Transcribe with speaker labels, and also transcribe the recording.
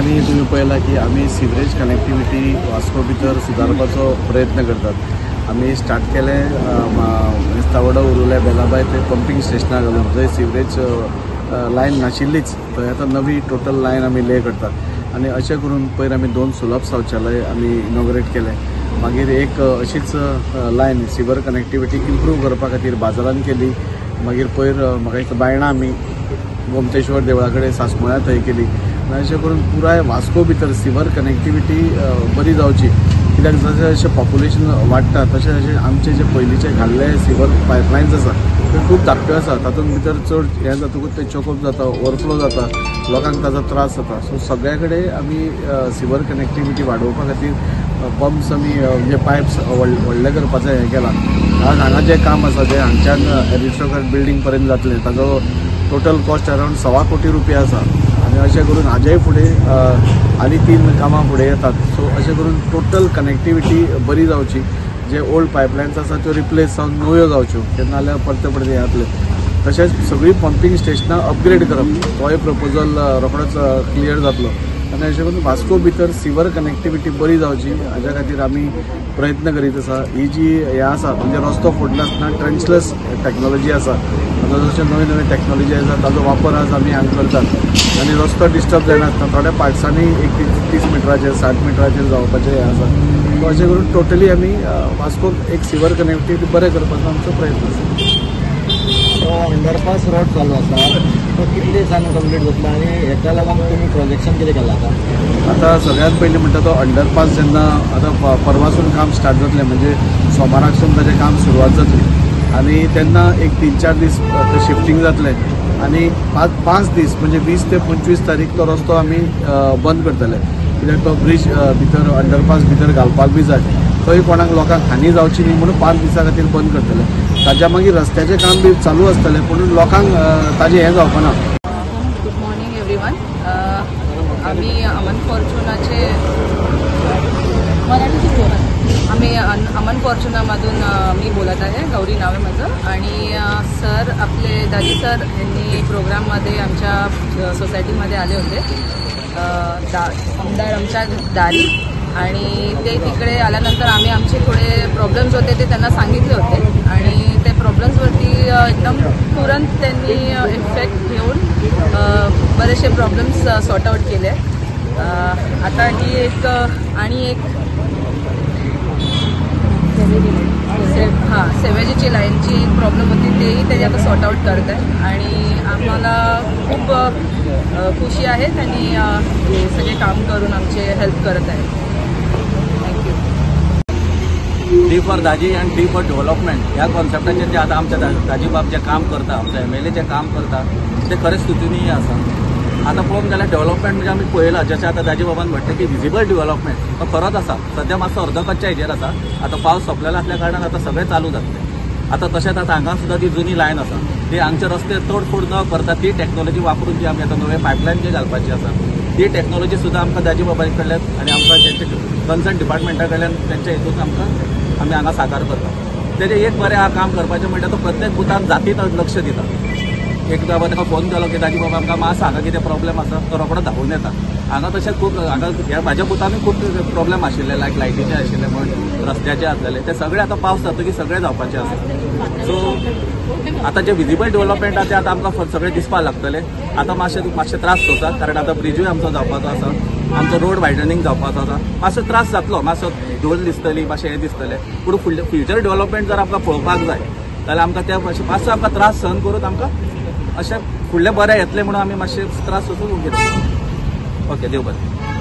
Speaker 1: दिसांनी तुमी पळयला की आमी सिवरेज कनेक्टिविटी वास्को भितर सुदारपाचो प्रयत्न करतात. आमी स्टार्ट केलें मेस्तावडो उरुले बेलाबाय थंय पंपींग स्टेशनां घालून, जंय सिवरेज लायन नाशिल्लीच थंय आतां नवी टोटल लायन आमी ले करतात. आनी अशें करून पयर आमी 2 सुलभ शौचालय आमी इनॉग्रेट केलें. मागीर एक अशीच लायन सिवर कनेक्टिविटी इम्प्रूव करपा खातीर बाजारान केली. मागीर पयर म्हाका दिसता बायणा आमी गोमतेश्वर देवळा कडेन सासमोळ्या थंय केली. आनी अशें करून पुराय वास्को भितर सिवर कनेक्टिविटी बरी जावची, कित्याक जशें जशें पॉप्युलेशन वाडटा तशें तशें आमचे जे पयलींचे घाल्ले सिवर पायपलायन्स आसा ते खूब धाकट्यो आसा, तातूंत भितर चड हें जातकूच ते चोकअप जाता, ओवरफ्लो जाता, लोकांक ताजो त्रास जाता. सो सगळ्या कडेन आमी सिवर कनेक्टिविटी वाडोवपा खातीर पंप्स आमी म्हणजे पायप्स व्हडले करपाचें हें केलां. हांगा जें काम आसा जें हांगच्यान एरिस्टोक्रेट बिल्डींग पर्यंत जातलें ताजो टोटल कॉस्ट अरावंड 1.25 कोटी रुपया आसा. आनी अशें करून हाजेय फुडें आनी 3 कामां फुडें येतात. सो अशें करून टोटल कनेक्टिविटी बरी जावची, जे ओल्ड पायपलायन्स आसा त्यो रिप्लेस जावन नव्यो जावच्यो, ते नाजाल्यार परते परते हें जातलें. तशेंच सगळीं पंपींग स्टेशनां अपग्रेड करप तोय प्रपोजल रोखडोच क्लियर जातलो. आनी अशें करून वास्को भितर सिवर कनेक्टिविटी बरी जावची हाज्या खातीर आमी प्रयत्न करीत आसा. ही जी हें आसा म्हणजे रस्तो फोडनासतना ट्रेंचलेस टॅक्नोलॉजी आसा, आतां जशे नवी नवी टॅक्नोलॉजी आसा ताजो वापर आज आमी हांगा करतात. आनी रस्तो डिस्टर्ब जायनासतना थोड्या पार्ट्सांनी एक 30 मिटराचेर 60 मिटराचेर जावपाचें हें आसा. सो अशें करून टोटली आमी वास्कोक एक सिवर कनेक्टिविटी बरें करपाचो आमचो प्रयत्न आसा.
Speaker 2: अंडरपास रोड चालू आसा तो कितले दिसांनी कंप्लीट जातलो आनी हेका लागून तुमी प्रोजेक्शन कितें केलां?
Speaker 1: आतां सगळ्यांत पयलीं म्हणटा तो अंडरपास जेन्ना आतां परवासून काम स्टार्ट जातलें, म्हणजे सोमाराकसून ताजें काम सुरवात जातली आनी तेन्ना एक 3-4 दीस तें शिफ्टींग जातलें आनी 5 दीस म्हणजे 20 ते 25 तारीख तो रस्तो आमी बंद करतले, कित्याक तो ब्रिज भितर अंडरपास भितर घालपाक बी जाय, थंय कोणाक लोकांक हानी जावची न्ही म्हणून 5 दिसां खातीर बंद करतले. ताज्या मागीर रस्त्याचें काम बी चालू आसतलें पूण लोकांक ताजें हें जावपा ना.
Speaker 3: Good morning everyone. आम्ही अमन फॉर्च्युनाचे आम्ही अमन फॉर्च्युनामधून मी बोलत आहे, गौरी नाव आहे माझं. आणि सर आपले दाजी सर यांनी प्रोग्राममध्ये आमच्या सोसायटीमध्ये आले होते, आमदार आमच्या दारी, आणि ते तिकडे आल्यानंतर आम्ही आमचे थोडे प्रॉब्लेम्स होते ते त्यांना सांगितले होते आणि ते प्रॉब्लेम्सवरती एकदम तुरंत त्यांनी इफेक्ट घेऊन बरेचसे प्रॉब्लेम्स सॉर्ट आउट केले. आता ही एक आणि एक हां सेवेजीची लाईनची एक प्रॉब्लेम होती तेही त्यांनी आता सॉर्ट आउट करत आहे आणि आम्हाला खूप खुशी आहे त्यांनी हे सगळे काम करून आमचे हेल्प करत आहे. Thank you.
Speaker 4: D for Daji and D for development ह्या कॉन्सेप्टाचेर जे आतां आमच्या दाजीबाब जें काम करता, आमचे एम एल ए जें काम करता तें खरेंच स्तुतनीय आसा. आतां पळोवंक जाल्यार डेव्हलपमेंट म्हणजे आमी पळयलां, जशें आतां दाजीबाबान म्हणलें की विजिबल डेव्हलपमेंट तो खरोच आसा. सद्या मातसो अर्दो कच्च्या हेजेर आसा, आतां पावस सोंपलेलो आसल्या कारणान आतां सगळें चालू जातलें. आतां तशेंच आतां हांगा सुद्दां ती जुनी लायन आसा ती हांगचे रस्ते तोडफोड न करता ती टॅक्नोलॉजी वापरून जी आमी आतां नवे पायपलायन जी घालपाची आसा ती टॅक्नोलॉजी सुद्दां आमकां दाजीबाबा कडल्यान आनी आमकां तेंचे कन्सर्न डिपार्टमेंटा कडल्यान तेंच्या हितून आमकां आमी हांगा साकार करता. तेजें एक बरें आहा काम करपाचें म्हणल्यार तो प्रत्येक बुथान जातीन लक्ष दिता. एकदां बाबा ताका फोन केलो की दाजी बाबा आमकां मातसो हांगा कितें प्रॉब्लेम आसा, तो रोखडो धांवून येता. हांगा तशें खूब हांगा ह्या म्हाज्या बुथानूय खूब प्रॉब्लेम आशिल्ले, लायक लायटीचे आशिल्ले म्हण रस्त्याचे आसलेले, ते सगळे आतां पावस जातकीर सगळें जावपाचें आसा. सो आतां जे विजिबल डेव्हलपमेंट आसा तें आतां आमकां सगळें दिसपाक लागतलें. आतां मातशे त्रास सोंसतात, कारण आतां ब्रिजूय आमचो जावपाचो आसा, आमचो रोड वायडनींग जावपाचो आसा, मातसो त्रास जातलो, मातसो धूळ दिसतली, मातशें हें दिसतलें, पूण फुडलें फ्युचर डेव्हलपमेंट जर आमकां पळोवपाक जाय जाल्यार आमकां ते मातसो आमकां त्रास सहन करून आमकां अशें फुडलें बरें येतलें म्हणून आमी मातशे त्रास सोंसून उबे रावता. ओके, देव बरें.